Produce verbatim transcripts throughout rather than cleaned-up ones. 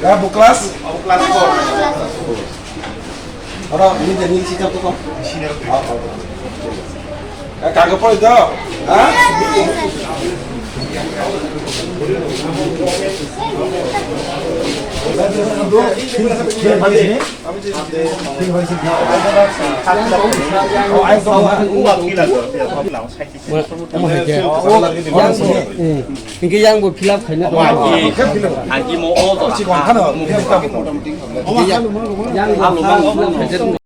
Ya, bu class? Oro, ini jadi si siapa kok? Ya, kagak poi do. Ha? Hingke yang bo fill up khaina tongo. Agi mo o to. Yang bo fill up khaina tongo.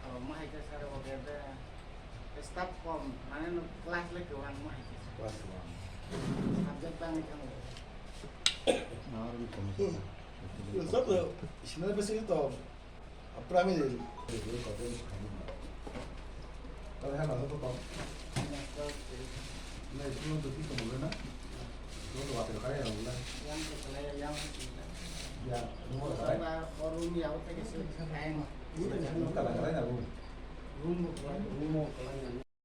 Abo mahai khe sir, obo khe staff kom, mane no class le kwbang mahai khe. Class kwbang. Subject bangwi thango. Sab to, sina besi to, primary. Tare ha, to to. Na, school to ki to mole na? School to water kaya na. Yang to kaya, yang. Ya, no kaya. Ba, room ya, utte ke se kaya. Room kala kala na room. Room mo kala, room mo kala.